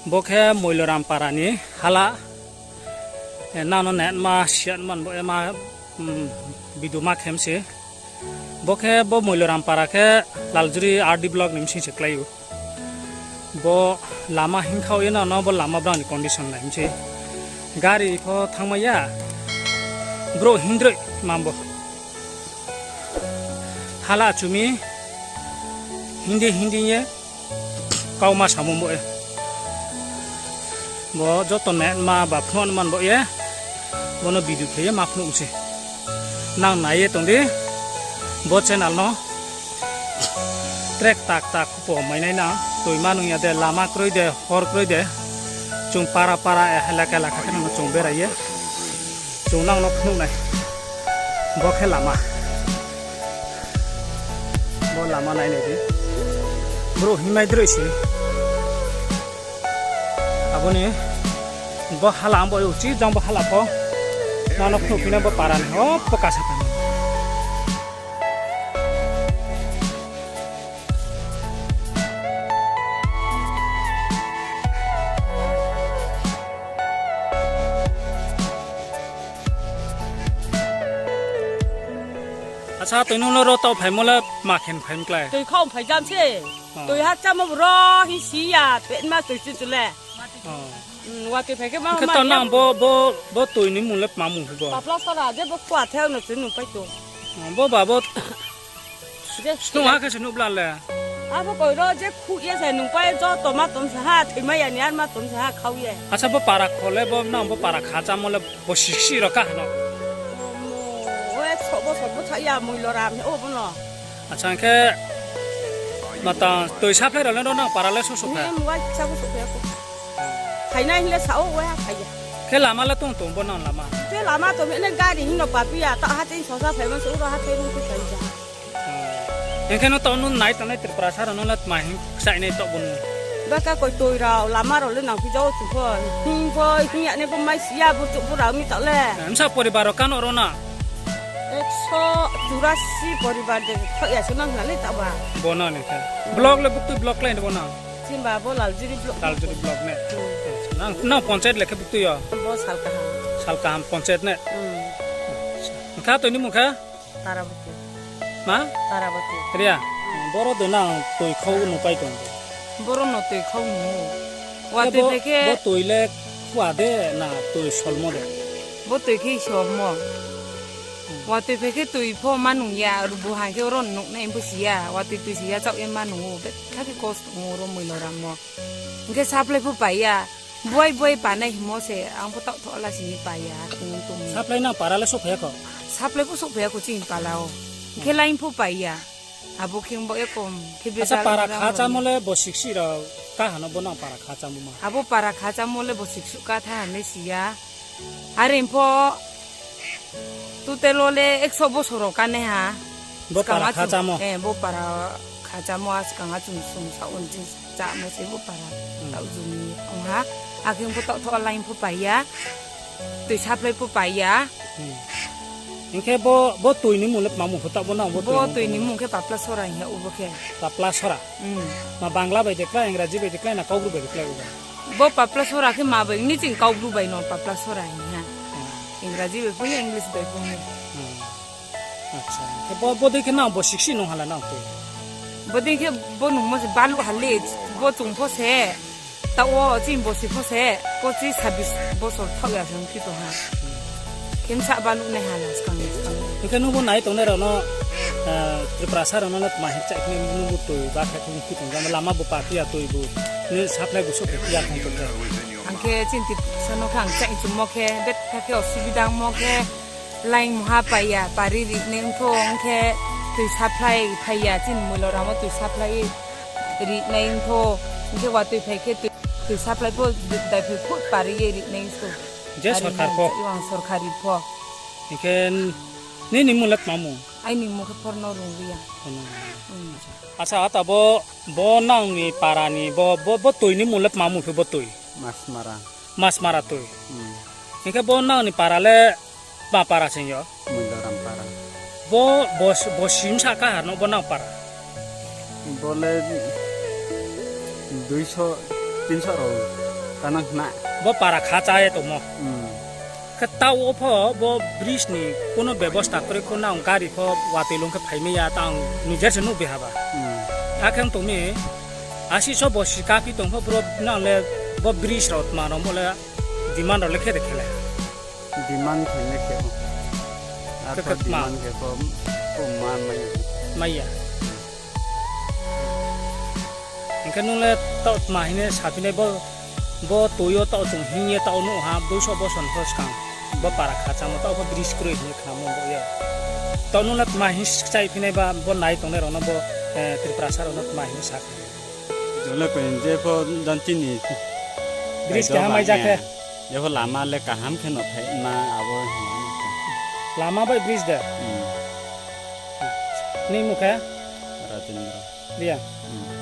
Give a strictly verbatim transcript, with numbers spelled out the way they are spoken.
Bo khe Moiloram para ni hala. Nang no netma siatman bo ema, video ma khe mse. Bo khe bo Moiloram para khe Laljuri R D block ni bsing se klái ou. Bo lama hingkhaoh ye nang no bo lama brang ni condition nai mse. Gari pho thanngmai ya. Brouh hingdroih man bo. Hala chumi hingdi hingdi ye kau ma samo bo ye. Bo joto netma ba phnuh man bo ye. Bo no video khe ye ma phnuh se. Nang nai ye tong di. Bo channel no track tak tak khupo mai nai na. Toima nung ya de, lama kroi de, hor kroi de. Chung para para, elaka elaka khe no chung berai ye. Chung nang no phnuh nai. Bo khe lama. Bo lama nai nai di. Brouh hingmai droi se. Abo ni bo hala ang bo uchih jang bo hala pho. Nang no phnuh phi nai bo para ni. O, bo kasa phai. Acha, toi nung no ro taoh phaimo le ma khe phai mklái? Toi khau phai jam se. Toi ha chámo ro hing si ya, toi ma toi chu chu le. Watoi phai khe ma. Khe ma to nang bo, bo, bo toi ni mung le tma mung khe bo? Papla sora, je bo khua theu no chun nung pai to. Bo ba bo snuh ha khe se nuh bla le. Abo koi ro je khuh ye se nung pai joto ma tom sa ha, thoimai ya ni ar ma tom sa ha khau ye. Acha, bo para kho le bo nang bo para kha chámo le bo siksi ro kaha no? O, ekso bosor bsa ya Moiloram he o bo no. Acha, hing khe matang toi supply rao le ro nang para le soso khe? Ni muai sa bo soso khe. Phainai hing le sa o, uai ha phai ya. Khe lama le tong tong bo nang lama? Khe lama tong ne gari hing no papi ya, ta ha ching sosa phaimo se uro ha thai rung khe phai ja. Hing khe no taoh no nai tongnai Tripura sara no le tma hing kchainai taoh bo no? Baka koi toi rao, lama rao le nang phi jao chu pho. Hing pho, hing ya ne bo mai si ya, burchouh bo rao mi taoh le. Msa poribar rao kano ro na? Ekso churasi poribar de thoh ya se nang na le taoh ba. Bo na ni khe. Block le buktui block klái ni bo na? Chimba bo Laljuri block. Laljuri block ne? Nang, nang panchayat le khe buktui yo? Bo Salkaham. Salkaham panchayat ne? Hing khe toi ni mung khe? Tarabati. Ma? Tarabati. Ria? Boro de nang toi khau no pai tong? Boro no toi khau no. Watoi phai khe bo toi le khua de na toi solmo de? Bo toi khe solmo. Watoi phai khe toi pho ma nung ya, aro bo hang khe oro nuhnai pho si ya, watoi toi si ya chaoh ye ma nung ou, betha khe kosto ong ou ro Moiloram o. Hing khe supply pho pai ya, buai buai panai hingmo se, ang pho taoh thoh la sini pai ya, tong tong. Supply nang para le souhphai ya kho? Supply pho souhphai ya kho chini pala o. Hing khe line pho pai ya. Abo khe bo ekom khe. Acha, para kha chámo le bo siksi rao kaha no bo nang para kha chámo ma? Abo para kha chámo le bo siksi ka tha hing le si ya. Are pho total o le ekso bosor rao kanaiha. Bo para kha chámo? Bo para kha chámo a skang a chung sung sa un ching chámo se bo para. Taoh jumi ong ha. Akhe bo taoh thoh line pho pai ya. Toi supply pho pai ya. Hing khe bo, bo toi ni mung le tma mung pho taoh bo nang bo toi ni mung khe papla sora hing ya o bo khe. Papla sora? Ma Bangla bai de klái, Ingraji bai de klái, na Kaubru bai de klái o ba? Bo papla sora khe ma bai ni ching Kaubru bai no papla sora hing ha. Ingraji bai pho ya, English bai pho ya. Acha, khe bo, bodei khe nang bo siksi nung hala nang toi? Bodei khe bo nungmo se baluh ha le, bo chung pho se. Taoh wo chini bosi pho se, pochis sabis bosor thaoh ya se ongphi tong ha. Khe bsa baluh nai hala skang ni skang. Hing khe nung bo nai tongnai rao no, Tiprasa rao no tma hing kchaih khe nung bo toi ba khe ongphi tong, lama bo pa phi ya toi bo, ni supply bo souhphai phi ya tong tong khe. Ang khe chini Tiprasa no khe ang kchaih chungmo khe, betha khe osubida ongmo khe, line mungha pai ya, pari rinai ongtho, ong khe toi supply phai ya, chini Moiloram wo toi supply rinai ongtho, ong khe watoi phai khe toi, toi supply pho daiphai phuh pari ye rinai ongtho. Je sorkar pho? Ang sorkari pho. Hing khe nini mung le tma mung? Aini mung khe Phorno Rungriang. Acha, ata bo, bo nang ni para ni bo, bo, bo toi ni mung le tma mung khe bo toi? Masmara. Masmara toi. Hing khe bo nang ni para le tma para sing yo? Moiloram para. Bo, bo, bo simsa kahar no bo nang para? Bo le duiso, tinso rao. Kanang khna. Bo para kha chá ye tongmo. Hmm. Khe taoh wo pho bo bridge ni kuno bebosta kroi kho, nang gari pho watoi lung khe phaimai ya, tang nijer se nuh bi ha ba. Hmm. Akhe tong mi, asi so bo si kaphi tong pho bro, nang le bo bridge rao tma rao bo le demand rao le khe de khe le. Demand khe le khe o. Khe khe tma. Demand khe pho, pho ma mai. Mai ya. Hing khe nung le taoh tma hing ye saphi nai bo, bo toi yo taoh chung hing ye taoh nuh ha, duiso boson pho skang. Bo para kha chámo taoh pho bridge kroi hing ye khnamo bo ye. Taoh nung le tma hing skchai phi nai ba, bo nai tongnai rao no bo, eh, Tiprasa rao no tma hing sa khe. Jole koi je pho jan chini bridge keha mai ja khe. Je pho lama le kaham khe no phai ma abo. Lama bai bridge de? Hmm. Nini mung khe? Rajendra. Ria? Hmm.